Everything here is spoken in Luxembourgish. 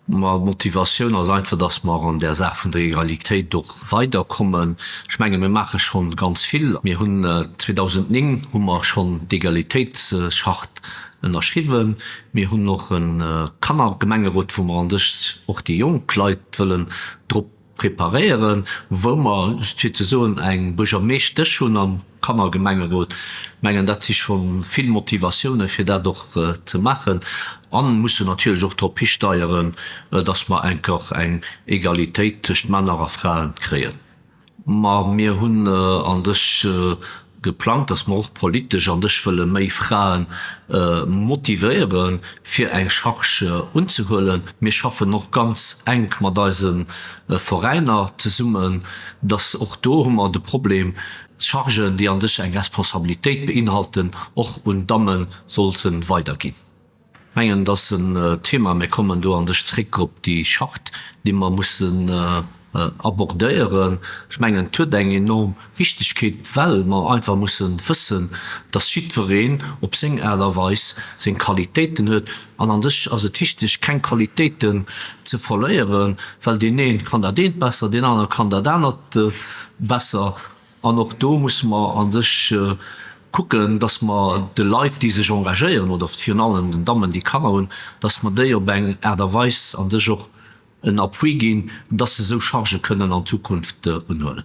Ma d'Motivatioun ass einfach, dass mer an där Saach vun der Egalitéit och weiderkommen. Ech menge mir maache scho ganz vill. Mir hunn 2009 hu mer schonn d'Egalitéitscharte ënnerschriwwen. Mir hunn och e Kannergemengerot, wou mer an sech och déi jonk Leit wëllen drop preparéieren, wou mer, fir ze soen, eng Buergermeeschtesch hunn am Kannergemengerot. Mengen, dat si scho vill Motivatiounen, fir dat och ze maachen. A mussen natierlech och drop histeieren, dass mer enker eng Egalitéit tëscht Männer a Fraen kréien. Ma mir hunn a sech geplangt, dass mer och politesch an sech wëlle méi Frae motivéieren, fir eng Charge unzehuelen. Mir schaffen och ganz enk mat eise Veräiner zesummen, dass och do hu mer de Problem, d'Chargen, déi an sech eng Responsabilitéit beinhalten, och un d'Damme sollte weiderginn. Mengen, et ass en Thema, mir kommen do an sech zréck op déi Charte, déi mer mussen abordéieren. Ech mengen, et huet eng enorm Wichtigkeet, well mer einfach mussen wëssen, dass jiddwereen op seng Aart a Weis seng Qualitéiten huet. An an sech ass et wichteg, keng Qualitéiten ze verléieren, well deen een kann dat eent besser, deen anere kann dat anert besser. An och do musse mer a sech kucken, dass mer de Leit, déi sech engagéieren, oder virun allem den Dammen, déi Kanner hunn, dass mer déi op eng Aart a Weis a sech och en Appui ginn, dass se esou Chargë kënnen an Zukunft unhuelen.